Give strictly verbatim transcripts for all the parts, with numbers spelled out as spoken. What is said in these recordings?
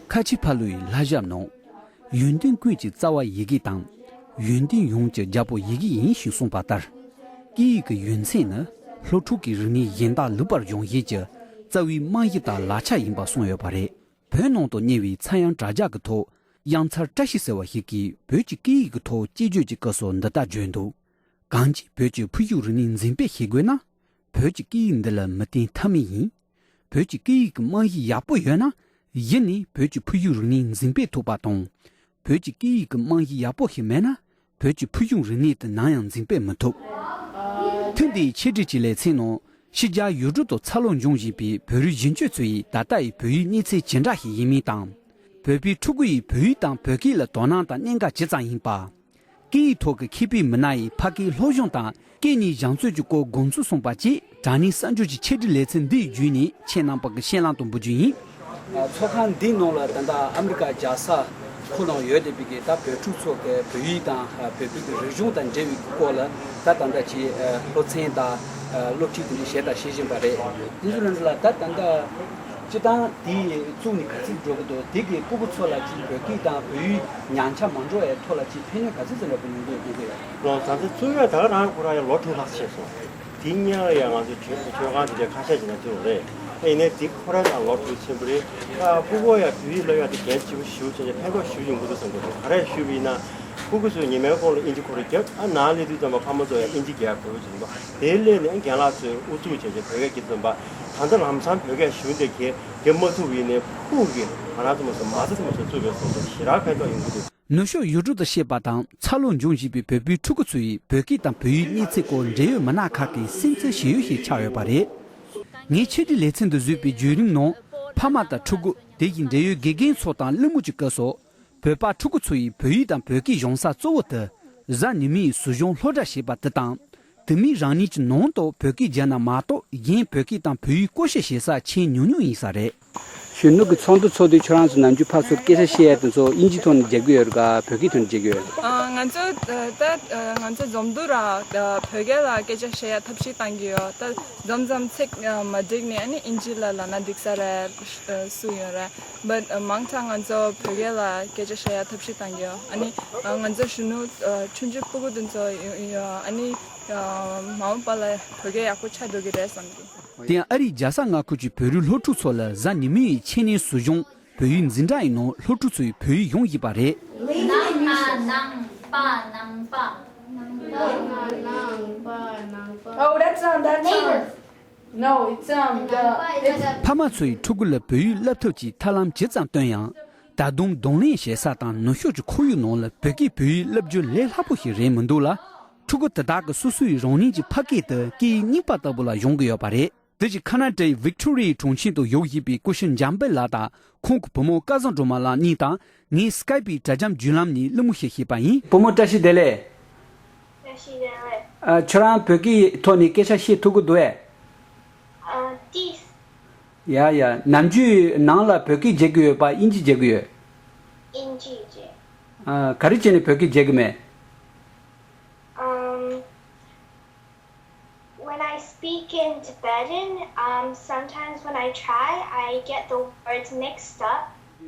ཁ་ཆེ་ཕ་ལོའི་ལྷ་ཞབས་ནང་། ཡོན་ཏན་ཀུན་གྱི་རྩ་བ་ཡི་གེ་དང་། ཡོན་ཏན་ཡོངས་ཀྱི་རྒྱལ་པོ་ཡི་གེ་ཡིན་ཞེས་གསུངས་པ་ལྟར། སྐད་ཡིག་གི་ཡོན་ཚད་ནི་ལྷོ་འབྲུག་གི་རིག་གནས་གཞན་དག་ལུགས་པར་སྦྱོང་བྱེད་ཀྱི་རྩ་བའི་རྨང་གཞི་དང་ལག་ཆ་ཡིན་པ་གསུངས་ཡོད་པ་རེད། བོད་ནང་དུ་གཉེར་བའི་ཚངས་དབྱངས་གྲྭ་རྒྱགས་ཀྱི་ཐོག་དབྱངས་མཚར་བཀྲ་ཤིས་ཟེར་བ་ཞིག་གིས་བོད་ཀྱི་སྐད་ཡིག་གི་ཐོག་དཔྱད་བརྗོད་ཀྱི་སྐབས་སུ་འདི་ལྟར་བརྗོད་འདུག། གང་ཅི་བོད་ཀྱི་ཕུལ་བྱུང་རིག་གནས་འཛིན་སྤེལ་བྱེད་དགོས་ན། བོད་ཀྱི་སྐད་ཡིག་འདི་ལ་མི་བརྟེན་ཐབས་མེད་ཡིན། བོད་ཀྱི་སྐད་ཡིག་གི་རྨང་གཞི་ཡག་པོ་ཡོད་ན། གཞི་ནས་བོད་ཀྱི་ཕུལ་བྱུང་རིག་གནས་འཛིན་སྤེལ་ཐུབ་པ་དང་། བོད་ཀྱི་སྐད་ཡིག་གི་རྨང་གཞི་ཡག་པོ་ཞིག་མེད་ན། བོད་ཀྱི་ཕུལ་བྱུང་རིག་གནས་དེ་ནམ་ཡང་འཛིན་སྤེལ་མི་ཐུབ། ཐེངས་འདིའི་འཆད་ཁྲིད་ཀྱི་ལེ་ཚན་ནང་། ཕྱི་རྒྱལ་ཡུལ་གྲུ་དུ་འཚར་ལོངས་འབྱུང་བཞིན་པའི་བོད་རིགས་གཞོན་སྐྱེས་ཚོ་ཡི་ད་ལྟ་ཡི་བོད་ཡིག་གནས་ཚད་ཇི་འདྲ་ཞིག་ཡིན་མིན་དང་། བོད་པའི་ཕྲུ་གུ་ཡིས་བོད་ཡིག་དང་བོད་སྐད་ལ་དོ་སྣང་དང་གནད་འགག་ཇི་ཙམ་ཡིན་པ། སྐད་ཡིག་ཐོག་གི་མཁས་པའི་མི་སྣ་ཡིས་ཕ་སྐད་སློབ་སྦྱོང་དང་སྐད་གཉིས་སྦྱང་རྩོལ་གྱི་སྐོར་དགོངས་ཚུལ་གསུངས་པ་བཅས་དྲང་གནས་གསར་འགྱུར་གྱི་འཆད་ཁྲིད་ལེ་ཚན་འདིའི་བརྒྱུད་ནས་ཁྱེད་རྣམ་པ་གི་སྙན་ལམ་དུ་འབུལ་རྒྱུ་ཡིན། ཚོགས་ཁང་འདིའི་ནང་ལ་ད་ལྟ་ཨ་མི་རི་ཀ་རྒྱལ་ས་ཁོ་ནང་ཡོད་བསྡད་པའི་གི་ད་བོད་ཕྲུག་ཚོ་གི་བོད་ཡིག་དང་བོད་པའི་གི་རིག་གཞུང་དང་འབྲེལ་བའི་སྐོར་ལ་ད་ད་ལྟ་ཅིག་སློབ་ཚན་དང་སློབ་ཁྲིད་དེ་འདྲ་བྱས་དང་བྱེད་བཞིན་པ་རེད། དེ་ཚོ་ལ་ད་ད་ལྟ། སྤྱིར་བཏང་དེ་བཙུགས་ནས་ག་ཚོད་འགྲོ་གི་འདུག། དེ་གི་སྤུ་གུ་ཚོ་ལ་ཅིག་བོད་སྐད་དང་བོད་ཡིག་ཉམས་ཆག་མ་འགྲོ་བའི་ཐོག་ལ་ཅིག་ཕན་ནུས་ག་ཚོད་ཙམ་འདྲ་པོ་ཡོང་གི་ཡོད་ཀྱི་རེད། ལོ་ཟླ་ཚེས་བཙུགས་ཡ་ད་ག་རང་ཁོ་རང་ཡང་ལོ་དྲུག་ལྷག་ཕྱིན་སོང་། དེ་སྔོན་ལ་ཡང་ང་ཚོའི་ཆོས་ཆོས་ཁང་དེ་འདྲའི་ཁ་ཤས་ཅིག་ན་བཙུགས་རེད། ཡིན་ནའི་དེ་ཁོ་རང་ཡང་ལོ་དྲུག་ཕྱིན་པ་རེད། ཨ་སྤུ་གུ་ཡང་བོད་ཡིག་སློབ་ཡ་དེ་གལ་ཆེ་པོ་ཞེ་པོ་ཅིག་ཕན་ཐོགས་ཞེ་པོ་ཡོང་གི་འདུག་བསམ་གི་འདུག། ག་རེ་ཞུས་པ་ཡིན་ན། སྤུ་གུ་ཚོས་ཉི་མའི་གོང་ལ་ཨིན་ཇི་ཁོ་རང་རྒྱབ། ཨ་ནང་སླེབས་དུས་ཙམ་པ་ཕ་མ་ཚོ་ཡང་ཨིན་ཇི་རྒྱག་དགོས་ཀྱི་འདུག། དེའི་སླད་ནས་རྒན་ལགས་ཚོས་ཨུ་ཚུགས་བྱས་བྱས་བོད་སྐད་སྐྱེལ་ཙམ་པ། ད་ལྟ་ལམ་སང་བོད་སྐད་ཞུ་འདོད་མཁན་རྒྱབ་མ་ཐུབ་པ་ཡིན་ནའི་ཕྲུ་གུ་གིས་ང་རང་ཚོ་མ་ཟད་མ་ཟད་ཚོ་བཙུགས་པའི་སོང་ཙང་ཞེ་དྲག་ཕན་ཐོགས་ཡོང་གི་འདུག། ནུབ་ཕྱོགས་ཡུལ་གྲུ་དུ་བཤད་པ་དང་འཚར་ལོངས་འབྱུང་བཞིན་པའི་བོད་པའི་ཕྲུ་གུ་ཚོ་ཡིས་བོད་སྐད་དང་བོད་ཡིག་གནས་ཚད་སྐོར་འབྲེལ་ཡོད་མི་སྣ་ཁག་གིས་སེམས་འཚབ་བྱེད་ཡུལ་ཞིག་ཆགས་ཡོད་པ་རེད། ངས་འཆད་ཁྲིད་ལེ་ཚན་དུ་བཟོས་པའི་བརྒྱུད་རིམ་ནང་། ཕ་མ་དང་ཕྲུ་གུ་དེ་བཞིན་འབྲེལ་ཡོད་དགེ་རྒན་ཚོ་དང་གླེང་མོལ་གྱི་སྐབས་སུ། བོད་པ་ཕྲུ་གུ་ཚོ་ཡིས་བོད་ཡིག་དང་བོད་སྐད་སྦྱོང་ས་གཙོ་བོ་དེ། གཟའ་ཉི་མའི་ཟོལ་སྦྱོང་སློབ་གྲྭ་ཞེས་པ་དེ་དང་། དེ་མིན་རང་ཉིད་ཀྱི་ནང་དུ་བོད་སྐད་བརྗོད་ན་མ་གཏོགས་གཞན་བོད་སྐད་དང་བོད་ཡིག་བཀོལ་སྤྱོད་བྱེད་ས་མཁྱེན་ཉུང་ཉུང་ཡིན་ས་རེད། གཞོན་ནུ་གི་ཚོགས་འདུ་ཚོགས་དུས་ཁྱོད་རང་ཚོ་ནམ་རྒྱུན་ཕར་ཚུར་སྐད་ཆ་བཤད་ཡ་དེ་ཚོ་དབྱིན་ཇིའི་ཐོག་ནས་བརྗེ་གི་ཡོད་རེད་ག་བོད་སྐད་ཐོག་ནས་བརྗེ་གི་ཡོད་རེད། ཨ་ང་ཚོ་ད་ང་ཚོ་འཛོམས་འདུ་ར་བོད་སྐད་ལ་སྐད་ཆ་བཤད་ཡ་ཐབས་ཤེས་བཏང་གི་ཡོད། ད་མཚམས་མཚམས་ཚིག་མ་འགྲིག་ནས་ཨ་ནི་དབྱིན་ཇི་ལ་ལབ་ན་འགྲིག་ས་རེད་སུ་ཡོད་རེད། But མང་ཆེ་ང་ཚོ་བོད་སྐད་ལ་སྐད་ཆ་བཤད་ཡ་ཐབས་ཤེས་བཏང་གི་ཡོད། ཨ་ནི་ང་ཚོ་གཞོན་ནུ་ཆུང་ཆུང་སྤུ་གུ་དེ་ཚོ་ཨ་ནི་མ་འོངས་པ་ལ་བོད་སྐད་ཡག་པོ་ཆགས་འགྲོ་གི་རེད་བསམ་གི། དེ་ཡང་ཨ་རིའི་རྒྱལ་ས་མངའ་ཁུལ་གྱི་བོད་རིགས་སློབ་ཕྲུག་ཚོ་ལ་གཟའ་ཉི་མའི་འཆད་ཉན་ཟུར་སྦྱོང་བོད་ཡིག་འཛིན་གྲྭ་ཡི་ནང་སློབ་ཕྲུག་ཚོས་བོད་ཡིག་སྦྱོང་བཞིན་པ་རེད། ནང་ཨ་ནང་པ་ནང་པ། Oh, that's um, that's um, no, it's um, the, it's ཕ་མ་ཚོ་ཡིས་ཕྲུ་གུ་ལ་བོད་ཡིག་བསླབ་ཐབས་ཀྱི་ཐབས་ལམ་ཇི་ཙམ་བཏོན་ཡང་། ད་དུང་གདོང་ལེན་བྱེད་ས་དང་ནུབ་ཕྱོགས་ཀྱི་ཁོར་ཡུག་ནང་ལ་བོད་སྐད་བོད་ཡིག་བསླབ་རྒྱུ་ལས་སླ་པོ་ཞིག་རེད་མི་འདུག་ལ། ཕྲུ་གུ་དེ་དག་གི་སོ་སོའི་རང་ཉིད་ཀྱི་ཕ་སྐད་དེ་སྐད་ཡིག་གཉིས་པ་ལྟ་བུ་ལ་སྦྱོང་གི་ཡོད་པ་རེད། དེ་བཞིན་ཁ་ན་ཌའི་ཝིག་ཏོ་རི་ཡའི་གྲོང་ཁྱེར་དུ་ཡོད་བཞིན་པའི་སྐུ་ཞབས་འཇམ་དཔལ་ལགས་དང་ཁོང་གི་བུ་མོ་སྐལ་བཟང་སྒྲོལ་མ་ལགས་གཉིས་དང་ངས་སི་ཀའི་པི་དྲ་རྒྱའི་བརྒྱུད་ལམ་ནས་གླེང་མོལ་བྱེད་བཞིན་པ་ཡིན། བུ་མོ་བཀྲ་ཤིས་བདེ་ལེགས། བཀྲ་ཤིས་བདེ་ལེགས། ཨ། ཁྱོད་རང་བོད་སྐད་ཐོག་ནས་སྐད་ཆ་བཤད་ཐུབ་ཀྱི་འདུག་ཨེ། ཨ། ཏིས། ཡ་ཡ། ནམ་རྒྱུན་ནང་ལ་བོད་སྐད་བརྗེད་ཀྱི་ཡོད་པ་དབྱིན་ཇི་བརྗེད་ཀྱི་ཡོད། དབྱིན་ཇི་བརྗེད། ཨ། ག་རེ་བྱས་ནས་བོད་སྐད་བརྗེད་ཀྱི་མེད། Um, when I speak in Tibetan, um, sometimes when I try, I get the words mixed up.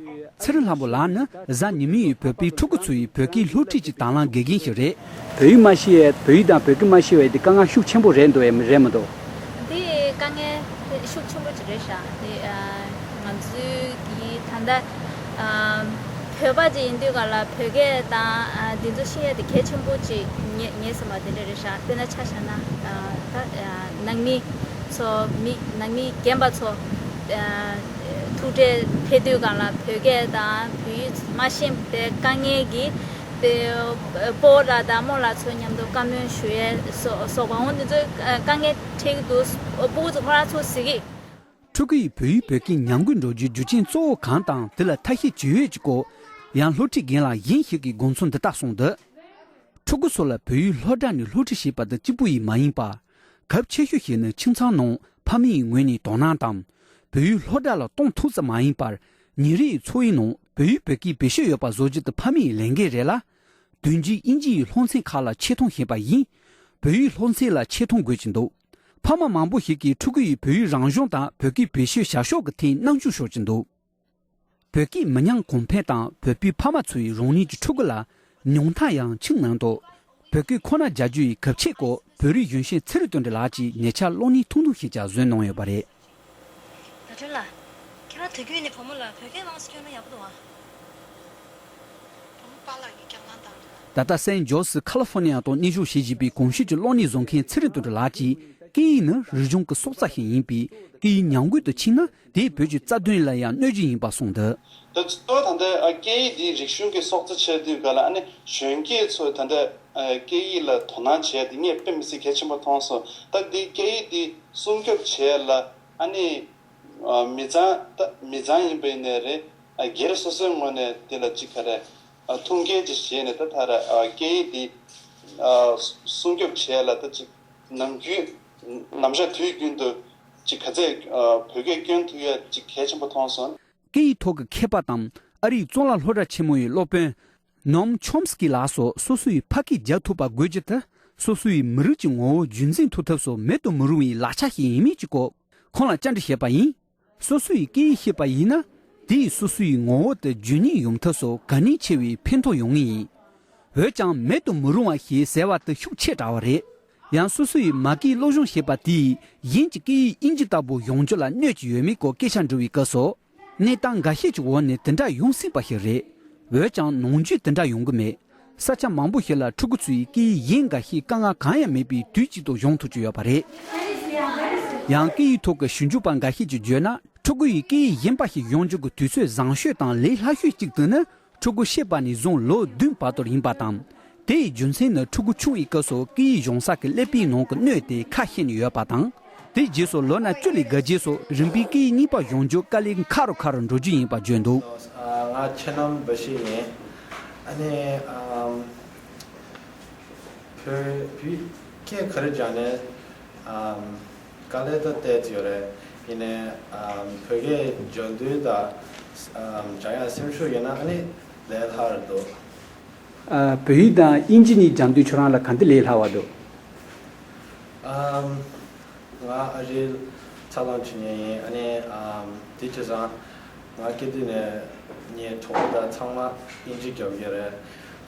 ཚེ་རིང་ལྷ་མོ་ལགས་ནི་གཟའ་ཉི་མའི་བོད་པའི་ཕྲུ་གུ་ཚོའི་བོད་སྐད་སློབ་ཁྲིད་ཀྱི་དང་བླངས་དགེ་རྒན་ཞིག་རེད། བོད་ཡིག་མ་ཤེས་ཡས། བོད་ཡིག་དང་བོད་སྐད་མ་ཤེས་པ་དེ་དཀའ་ངལ་ཤུགས་ཆེན་པོ་རེད་འདུག་ཨེ། རེད་མི་འདུག། འདི་དཀའ་ངལ་ཤུགས་ཆེན་པོ་ཅིག་རེད་ཤག། དེ་ང་ཚོའི་གི་ད་ལྟ་བོད་པ་ཅིག་ཡིན་དུས་ག་ལ་བོད་སྐད་དང་འདི་ཚོ་ཤེས་ཡས་དེ་གལ་ཆེན་པོ་ཅིག་ངེས་ངེས་བསམ་པ་དེ་འདྲ་རེད་ཤག། དཔེར་ན་ཆ་བཞག་ན་ད་ནང་མི་ཚོ་མི་ནང་མི་རྒན་པ་ཚོ་ཐུག་འཕྲད་ཕེབས་དུས་ག་ལ་བོད་སྐད་དང་བོད་ཡིག་མ་ཤེས་པའི་དཀའ་ངལ་གྱིས། དེ་སྤོ་བོ་ལགས་དང་རྨོ་ལགས་ཚོ་མཉམ་དུ་བཀའ་མོལ་ཞུ་ཡས་སོགས་སོགས་པ་འོང་དེ་ཚོའི་དཀའ་ངལ་འཕྲད་ཀྱི་འདུག། སྤུ་གུ་ཚོ་ཁོ་རང་ཚོ་གཟིགས་ཀྱི། ཕྲུ་གུ་ཡིས་བོད་ཡིག་བོད་སྐད་ཉམས་རྒུད་འགྲོ་རྒྱུའི་རྒྱུ་རྐྱེན་གཙོ་བོ་གང་དང་དེ་ལ་ཐབས་ཤེས་ཇི་ཡོད་ཀྱི་སྐོར་ཡང་སློབ་ཁྲིད་རྒན་ལགས་གཞན་ཞིག་གིས་དགོངས་ཚུལ་འདི་ལྟར་གསུངས་འདུག། ཕྲུ་གུ་ཚོ་ལ་བོད་ཡིག་སློབ་གྲྭ་ནས་སློབ་ཁྲིད་བྱེད་པ་དེ་གཅིག་པུ་ཡིས་མ་ཡིན་པར། གལ་ཆེ་ཤོས་ཤིག་ནི་ཁྱིམ་ཚང་ནང་ཕ་མའི་ངོས་ནས་དོ་སྣང་དང་། བོད་ཡིག་སློབ་གྲྭ་ལ་གཏོང་ཐུབ་ཙམ་མ་ཡིན་པར། ཉིན་རེའི་འཚོ་བའི་ནང་བོད་ཡིག་བོད་སྐད་བེད་སྤྱོད་ཡོད་པ་བཟོ་རྒྱུ་དེ་ཕ་མའི་ལས་འགན་རེད་ལ། དོན་རྒྱུན་དབྱིན་ཇི་ཡི་སློབ་ཚན་ཁག་ལ་ཆེ་མཐོང་བྱེད་པ་ཡིན། བོད་ཡིག་སློབ་ཚན་ལ་ཆེ་མཐོང་དགོས་ཀྱི་འདུག། ཕ་མ་མང་པོ་ཞིག་གིས་ཕྲུ་གུ་ཡི་བོད་ཡིག་རང་སྦྱོང་དང་བོད་སྐད་བེད་སྤྱོད་བྱ་ཕྱོགས་ཀྱི་ཐད་སྣང་ཆུང་ཤོར་གྱི་འདུག་བོད་སྐད་མི་ཉམས་གོང་འཕེལ་དང་བོད་པའི་ཕ་མ་ཚོ་ཡི་རང་ཉིད་ཀྱི་ཕྲུ་གུ་ལ་ཉུང་མཐའ་ཡང་ཆིག་ནང་དུ་བོད་སྐད་ཁོ་ན་རྒྱག་རྒྱུ་ཡི་གལ་ཆེ་སྐོར་བོད་རིགས་གཞོན་སྐྱེས་ཚེ་རིང་དོན་གྲུབ་ལགས་ཀྱིས་ཉེ་ཆར་གློག་བརྙན་ཐུང་ཐུང་ཞིག་ཀྱང་བཟོས་གནང་ཡོད་པ་རེད། ད་དོན་ལ། ཁྱེད་རང་དུས་རྒྱུན་ནས་བུ་མོ་ལ་བོད་སྐད་མང་ཙམ་སྐྱོན་ན་ཡག་པོ་འདུག་ཨ། བུ་མོ་པཱ་ལགས་ཀྱིས་སྐྱོན་གནང་དང་། ད་ལྟ་སན་ཇོར་སི་ཁ་ལི་ཧྥོ་ནི་ཡ་དུ་གནས་བཞུགས་བྱེད་བཞིན་པའི་གོམས་གཤིས་ཀྱི་གློག་བརྙན་བཟོ་མཁན་ཚེ་རིང་དོན་གྲུབ་ལགས་ཀྱིས་སྐད་ཡིག་ནི་རིག་གཞུང་གི་སྲོག་རྩ་ཞིག་ཡིན་པས་སྐད་ཡིག་ཉམས་རྒུད་དུ་ཕྱིན་ན་དེས་བོད་ཀྱི་རྩ་དོན་ལ་ཡང་གནོད་རྒྱུ་ཡིན་པ་གསུངས་འདུག་ད་གཙོ་བོ་ད་ལྟ་ཨ་སྐད་ཡིག་འདི་རིག་གཞུང་གི་སྲོག་རྩ་ཆགས་དུས་ག་ལ་ཨ་ནི་གཞོན་སྐྱེས་ཚོས་ད་ལྟ་ཨ་སྐད་ཡིག་ལ་དོ་སྣང་བྱས་ཏེ་ངས་དཔེ་མི་སྲིད་གལ་ཆེན་པོ་མཐོང་སོང་། ད་འདི་སྐད་ཡིག་འདི་སྲུང་སྐྱོབ་བྱས་ལ་ཨ་ནི་ཨ་མི་ཚང་ད་མི་ཚང་ཡིན་པ་ཡིན་ནའི་རེད། ཨ་སྒེར་སོ་སོའི་ངོས་ནས་དེ་ལ་ཅིག་ག་རེ་ཨ་ཐུགས་འགན་ཅིག་བཞེས་ནས་ད་ད་ར་ཨ་སྐད་ཡིག་འདི་ཨ་སྲུང་སྐྱོབ་བྱས་ལ་ད་ཅིག་ནམ་རྒྱུན་ནམ་ཞག་དུས་རྒྱུན་དུ་ཅིག་ག་ཚད་ཨ་བོད་སྐད་སྐྱོན་ཐུབ་ཡ་ཅིག་གལ་ཆེན་པོ་མཐོང་སོང་། སྐད་ཡིག་ཐོག་གི་མཁས་པ་དང་ཨ་རིའི་གཙུག་ལག་སློབ་གྲྭ་ཆེན་མོ་ཡི་སློབ་དཔོན་ནོམ་ཆོམ་སི་ཀི་ལགས་སོགས་སོ་སོ་ཡི་ཕ་སྐད་རྒྱག་ཐུབ་པ་དགོས་རྒྱུ་དེ་སོ་སོ་ཡི་མི་རིགས་ཀྱི་ངོ་བོ་རྒྱུན་འཛིན་ཐུབ་ཐབས་སུ་མེད་དུ་མི་རུང་བའི་ལག་ཆ་ཞིག་ཡིན་མིན་གྱི་སྐོར་ཁོང་ལ་བཅར་འདྲི་བྱས་པ་ཡིན། སོ་སོ་ཡི་སྐད་ཡིག་ཤེས་པ་ཡིན་ན་དེས་སོ་སོ་ཡི་ངོ་བོ་དེ་རྒྱུན་སྙིང་ཡོང་ཐབས་སུ་གལ་གནད་ཆེ་བའི་ཕན་ཐོགས་ཡོང་ངེས་ཡིན། འོན་ཀྱང་མེད་དུ་མི་རུང་བ་ཞེས་ཟེར་བ་དེ་ཤུགས་ཆེ་དྲགས་པ་རེད། ཡང་སོ་སོ་ཡི་མ་སྐད་སློབ་སྦྱོང་བྱེད་པ་དེས་གཞན་གྱི་སྐད་ཡིག་དབྱིན་ཇི་ལྟ་བུ་ཡོང་རྒྱུ་ལ་གནོད་ཀྱི་ཡོད་མེད་སྐོར་སྐད་ཆ་འདྲི་བའི་སྐབས་སུ། གནས་སྟངས་འགའ་ཤས་ཀྱི་འོག་ནས་དེ་འདྲ་ཡོང་སྲིད་པ་ཞིག་རེད། འོན་ཀྱང་ནམ་རྒྱུན་དེ་འདྲ་ཡོང་གི་མེད། ས་ཆ་མང་པོ་ཞིག་ལ་ཕྲུ་གུ་ཚོ་ཡི་སྐད་ཡིག་གཞན་འགའ་ཤས་དཀའ་ངལ་གང་ཡང་མེད་པའི་དུས་གཅིག་ཏུ་སྦྱོང་ཐུབ་ཀྱི་ཡོད་པ་རེད། ཡང་སྐད་ཡིག་ཐོག་གི་ཞིབ་འཇུག་པ་འགའ་ཤས་ཀྱིས་བརྗོད་ན་ཕྲུ་གུ་ཡི་སྐད་ཡིག་གཞན་པ་ཞིག་སྦྱོང་རྒྱུ་གི་དུས་ཚོད་བཟང་ཤོས་དང་ལས་སླ་ཤོས་གཅིག་དེ་ནི། ཕྲུ་གུ་སྐྱེས་པ་ནས་བཟུང་ལོ་བདུན་བར་དུ་ཡིན་པ་དང་། དེའི་རྒྱུ་མཚན་ནི་ཕྲུ་གུ་ཆུང་བའི་སྐབས་སུ་སྐད་ཡིག་སྦྱོང་ས་ཀྱི་ཀླད་པའི་ནང་གི་སྣོད་དེ་ཁ་ཕྱེ་ནས་ཡོད་པ་དང་། དེའི་རྗེས་སུ་ལོ་ན་བཅུ་ལས་བརྒལ་རྗེས་སུ་རིམ་པས་སྐད་ཡིག་གཉིས་པ་སྦྱོང་རྒྱུ་དཀའ་ལས་ཁག་རུ་ཁག་རུ་འགྲོ་རྒྱུ་ཡིན་པ་བརྗོད་འདུག་ང་ཆེ་ནམ་བ་ཤི་ཡིན། ཨ་ནི་ཨམ། བོད་བོད་སྐད་ག་རེ་སྦྱང་ནས་ཨམ། དཀའ་ལས་ད་བལྟས་ཡོད་རེད། ཡིན་ནའི་ཨམ། བོད་སྐད་སྦྱང་དུས་ད་ཨམ། སྦྱང་ཡ་སེམས་ཤུགས་ཡོད་ན་ཨ་ནི་ལས་སླ་རུ་འདུག་ཨ། བོད་ཡིག་དང་དབྱིན་ཇི་གཉིས་སྦྱང་དུས་ཁྱོད་རང་ལ་གང་འདྲ་ལས་སླ་བ་འདུག་ཨམ། ང་ཨ་རིར་འཚར་ལོངས་བྱེད་མཁན་ཡིན། ཨ་ནི་ཨམ། དེ་བྱས་ཙང་ང་སྐྱེས་དུས་ནས་ངའི་གྲོགས་པོ་དང་ཚང་མ་དབྱིན་ཇི་རྒྱབ་ཀྱི་རེད།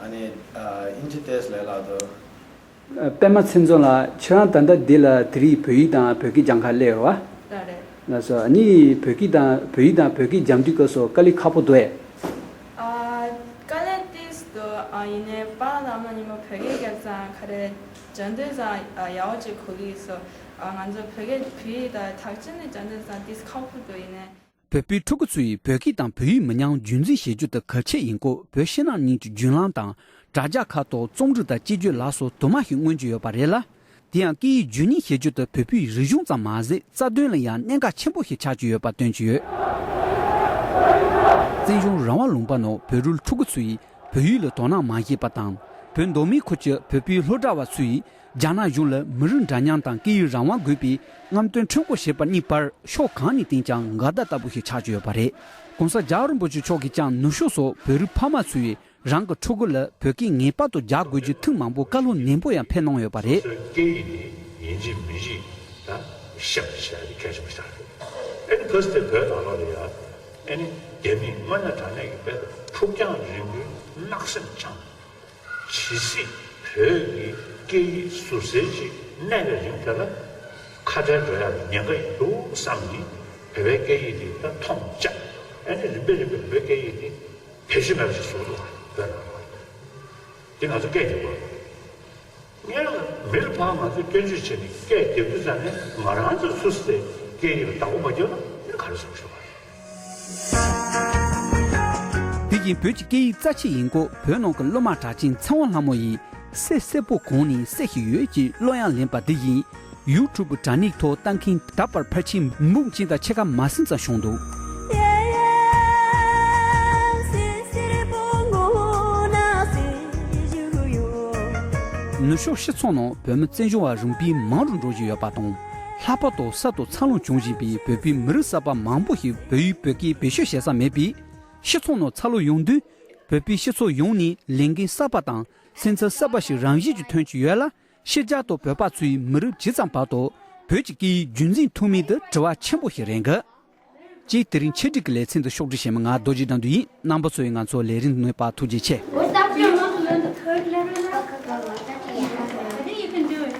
ཨ་ནི་ཨ། དབྱིན་ཇི་ཏོག་ཙམ་ལས་སླ་འདུག་ཨ། པད་མ་ཚེ་རིང་ལགས། ཁྱེད་རང་ད་ལྟ་འདི་ལ་དེ་རིང་བོད་ཡིག་དང་བོད་སྐད་སྦྱང་གར་སླེབས་ཡོད་པ། ལགས་རེད། ལགས་སོ། ཨ་ནི་བོད་སྐད་དང་བོད་ཡིག་དང་བོད་སྐད་སྦྱང་དུས་སྐབས་སུ་དཀའ་ལས་ཁག་པོ་འདུག་ཨེ། ཨ། དཀའ་ལས་ཏོག་ཙམ་འདུག་ཨ། ཡིན་ནའི་པཱ་ལགས་ཨ་མ་གཉིས་པོ་བོད་སྐད་རྒྱབ་ཙང་ག་རེ་སྦྱང་དུས་ཙང་ཨ། ཡག་པོ་ཅིག་གོ་གི་ཡོད་སོ། ཨ། ང་ཚོ་བོད་སྐད་བོད་ཡིག་དང་དག་ཆ་ནས་སྦྱང་དུས་ཙང་ཏོག་ཙམ་ཁག་པོ་འདུག་ཡིན་ནའི། བོད་པའི་ཕྲུ་གུ་ཚོ་ཡིས་བོད་སྐད་དང་བོད་ཡིག་མི་ཉམས་རྒྱུན་འཛིན་བྱེད་རྒྱུ་དེ་གལ་ཆེ་ཡིན་སྐོར་བོད་ཕྱི་ནང་གཉིས་ཀྱི་བརྒྱུད་ལམ་དང་དྲ་རྒྱ་ཁག་ཐོག་རྩོམ་རིག་དང་སྤྱི་སྤྱོད་ལ་སོགས་དུ་མ་ཞིག་མངོན་གྱི་ཡོད་པ་རེད་ལ། དེ་ཡང་སྐད་ཡིག་རྒྱུན་གཉིས་བྱེད་རྒྱུ་དེ་བོད་པའི་རིག་གཞུང་ཙམ་མ་ཟད་རྩ་དོན་ལ་ཡང་གནད་འགག་ཆེན་པོ་ཞིག་ཆགས་ཀྱི་ཡོད་པ་སྟོན་གྱི་ཡོད། བཙན་བྱོལ་རང་དབང་ལུང་པ་ནང་བོད་རིགས་ཕྲུ་གུ་ཚོ་ཡིས་བོད་ཡིག་ལ་དོ་སྣང་མ་བྱས་པ་དང་། བོད་མདོ་སྨད་ཁུལ་གྱི་བོད་པའི་སློབ་གྲྭ་བ་ཚོ་ཡིས། རྒྱ་ནག་གཞུང་ལ་མི་རིགས་འདྲ་མཉམ་དང་སྐད་ཡིག་རང་དབང་དགོས་པའི་རྔམ་སྟོན་ཁྲོམ་སྐོར་བྱེད་པ་གཉིས་བར་ཕྱོགས་གང་ནས་བསྟན་ཀྱང་འགལ་ཟླ་ལྟ་བུ་ཞིག་ཆགས་ཀྱི་ཡོད་པ་རེད། ྋགོང་ས་རྒྱལ་བ་རིན་པོ་ཆེ་མཆོག་གིས་ཀྱང་ནུབ་ཕྱོགས་སུ་བོད་རིགས་ཕ་མ་ཚོས་རང་གི་ཕྲུ་གུ་ལ་བོད་སྐད་ངེས་པར་དུ་རྒྱག་དགོས་ཀྱི་ཐུགས་མང་པོ་བཀའ་སློབ་ནན་པོ་ཡང་ཕེབས་གནང་ཡོད་པ་རེད། སོ་སོའི་སྐད་ཡིག་དེ་ཡིན་གཅིག་མིན་གཅིག་ད་ཤེས་པ་ཞིག་གལ་ཆེན་པོ་ཞིག་རེད། ཨ་ནི་ཕ་སི་ཏེ་བོད་ནང་ལོགས་ལ་ཡ་ཨ་ནི་རྒྱ་མིས་དངོས་གནས་དྲང་གནས་ཀྱི་བོད་ཕུགས་རྒྱང་རིང་པོའི་བརྣག་སེམས་བཅངས། ཇི་སྲིད་བོད་ཀྱི་སྐད་ཡིག་ཟུར་ཟའི་ཅིག་གནས་པའི་རིང་དེ་ལ་ཁ་བྲལ་འགྲོ་ཡག་གི་ཉེན་ཁ་ཡོད་འདུག་བསམ་ནས་བོད་པའི་སྐད་ཡིག་དེ་ད་མཐོང་བཅག་ཨ་ནི་རིམ་པས་རིམ་པས་བོད་སྐད་ཡིག་དེ་བེད་སྤྱོད་མེད་པ་ཞིག་བཟོ་འདུག་བོད་ནང་ལ། དེ་ང་ཚོ་སྐད་རྒྱག་དགོས། སྔོན་ལ་མི་རབས་ཕར་ང་ཚོས་སྐྱོན་བརྗོད་བྱས་ནས་སྐད་རྒྱག་དུས་ཙམ་ནས་ང་རང་ཚོ་སུ་སྟེ་སྐད་ཡིག་ལ་བདག་པོ་མ་བརྒྱབ་ན་ཨ་ནི་ག་རེ་བཟོ་ཤོག་པ་རེད། དེ་བཞིན་བོད་ཀྱི་སྐད་ཡིག་རྩ་ཆེ་ཡིན་སྐོར་བོད་ནང་གི་སློབ་མ་གྲགས་ཅན་ཚེ་དབང་ལྷ་མོ་ཡིས་གསེར་སེར་པོ་གང་ནས་གསེར་ཞིག་ཡོད་ཅེས་གླུ་དབྱངས་ལེན་པ་འདི་བཞིན་ཡུ་ཊུབ་དྲ་གནས་ཐོག་ལྟ་མཁན་ད་བར་ཕལ་ཆེར་འབུམ་གཅིག་དང་ཕྱེད་ཀ་མ་ཟིན་ཙམ་བྱུང་འདུག་ནུབ་ཕྱོགས་སྤྱི་ཚོགས་ནང་བོད་མི་བཙན་བྱོལ་བ་རིམ་པས་མང་རུ་འགྲོ་བཞིན་ཡོད་པ་དང་། ལྷག་པར་དུ་གསར་དུ་འཚར་ལོངས་བྱུང་བཞིན་པའི་བོད་པའི་མི་རིགས་གསར་པ་མང་པོ་ཞིག་བོད་ཡིག་བོད་སྐད་བེད་སྤྱོད་བྱེད་ས་མེད་པས། སྤྱི་ཚོགས་ནང་འཚར་ལོངས་ཡོང་དུས། བོད་པའི་སྤྱི་ཚོགས་ཡོངས་ནས་ལས་འགན་གསར་པ་དང་སེམས་ཚོར་གསར་པ་ཞིག་རང་བཞིན་གྱིས་ཐོན་གྱི་ཡོད་ལ། ཕྱི་རྒྱལ་དུ་བོད་པ་ཚོས་མི་རབས་ཇི་ཙམ་བར་དུ་ བོད་ཀྱི་སྐད་ཡིག་རྒྱུན་འཛིན་ཐུབ་མིན་དུ་དྲི་བ་ཆེན་པོ་ཞིག་རེད་འདུག་ཅེས་དེ་རིང་ཆེད་སྒྲིག་གི་ལེ་ཚན་དུ་ཕྱོགས་སྒྲིག་བྱས་མི་ང་རྡོ་རྗེ་དགྲ་འདུལ་ཡིན། རྣམ་པ་ཚོས་ང་ཚོར་ལས་རིམ་གནོད་པ་ཐུགས་རྗེ་ཆེ། What's up, you want to learn the third letter now? I think you can do it.